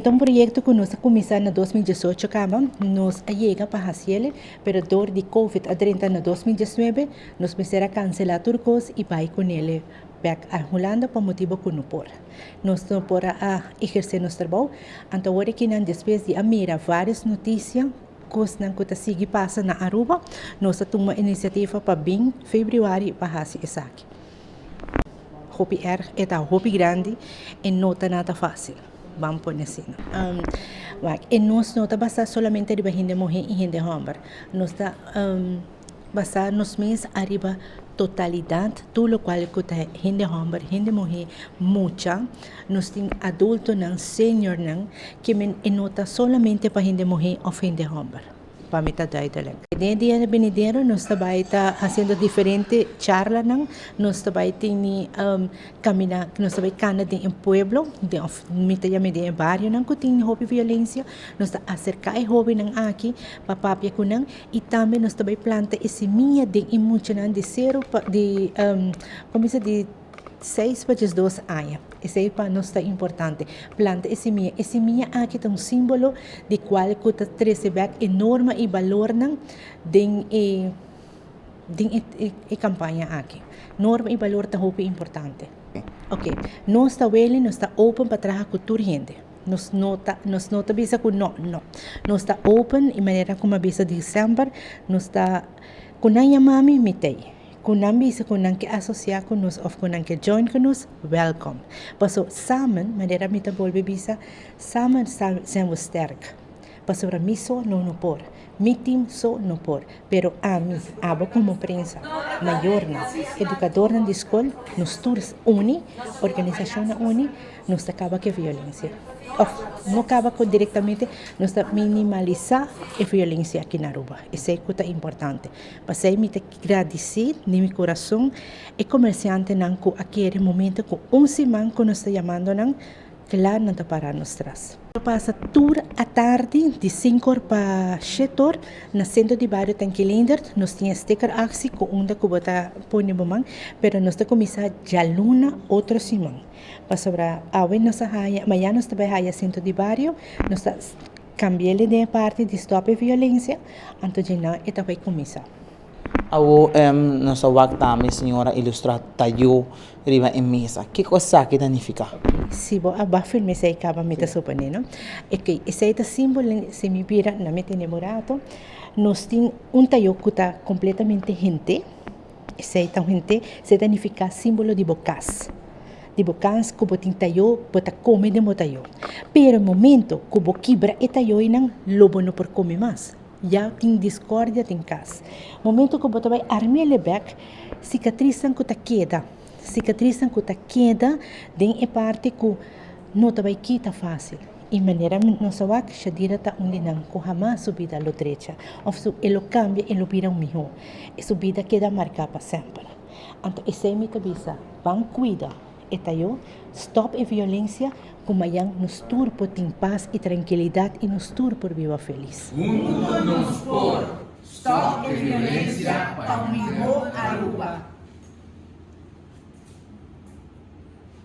Ta un proyecto cu nos a cuminsa na 2018 caba, nos a yega pa haciele, pero door di Covid a drenta na 2019, nos mester a cancela tur cos y bay cu nele bek a Hulanda pa motibo cu no por. Nos no por a eherce nos trabou, anto awor akinan despues di a mira varios noticia, cosnan cu ta sigui pasa na Aruba, nos a tuma iniciativa pa bin februari pa haci esaki. Hopi erg, e ta hopi grandi e no ta nada fácil, ban pone asina. Wak, e nos no ta basa solamente riba hende muhé i hende hòmber, nos ta basa nos mes ariba totalidat, tur lokual ku ta hende hòmber, hende muhé, mucha, nos tin adultonan, seniornan, ke men e no ta solamente pa hende muhé òf hende hòmber. Pa mi ta duidelijk. Den e dia benidero nos ta bai ta haciendo diferente charlanan, nos ta bai tene camina, nos ta bai cana den e pueblo, den of mi ta yama den e barionan cu tin hopi violencia, nos ta acerca e hobennan aki pa papia cu nan y tambe nos ta bai planta e semilla den e muchanan di cero pa di como bisa di 6 pa 12 aña. Esei pa nos ta importante. Planta e simia. E simia aki ta un símbolo di kual ku ta trese bèk e norma i balornan den e den e e kampaña aki. Norma i balor ta hopi importante. Oke, nos ta wele, nos ta open pa traha ku tur hende. Nos no ta nos no ta bisa ku no, no. Nos ta open i manera ku mi a bisa december nos ta ku nan yama mi, mi t'ei. Ku nan bisa ku nan ke asosiá ku nos òf ku nan ke join ku nos, wèlkòm. Paso samen, manera mi ta bolbe bisa, samen zijn we sterk. Pasobra mi so no no por, mi tim so no por, pero ami, abo komo prensa, mayornan, edukadornan di skol, nos tur uni, organisashonnan uni, nos ta kaba ku e violensia. Òf no kaba ku direktamente, nos ta minimalisá e violensia aki na Aruba. Esei ku ta importante. Pasei mi ta gradisí di mi kurason e komersiantenan ku a kere momento ku un siman ku nos ta yamando nan, kla nan ta para nos tras. Lo pasa tur atardi di sinku or pa shet or na sentro di bario Tanki Leendert. Nos tin e sticker aksi ku unda ku bo ta pone bo man, pero nos ta kuminsá djaluna otro siman. Pasobra awe nos a haya, mañana nos ta bai haya sentro di bario, nos ta Cambi'el den e parti di stop e violencia, anto dje e ta bay cuminsa. Awo nos a wak tambe señora ilustra tayo riba e mesa. Kiko esaki ta nifiká? Si bo a bak firme esei kaba mi ta supone no. Oke, esei ta simbolo si mi bira na mi tene bo rato, nos tin un tayo ku ta kompletamente hente. Esei ta un hente, esei ta nifiká simbolo di bo kas. Di bo kas ku bo tin tayo, bo ta kome den bo tayo. Pero momento ku bo kibra e tayoinan, lo bo no por kome mas. Ya tin diskordia den kas. Momento ku bo ta bai arm'e bèk, sikatrisnan ku ta keda, sikatrisnan ku ta keda den e parti ku no ta bai kita fásil. I manera nos a wak, Shadira ta un di nan ku hamas su bida lo drecha òf su e lo kambia i lo bira un mihó. E su bida keda marká pa semper. Anto esei mi ta bisa, ban kuida e tayo, stòp e violensia, ku mayan nos tur por tin pas i trankilidat i nos tur por biba felis. Huntu nos por stòp e violensia pa un mihó Aruba.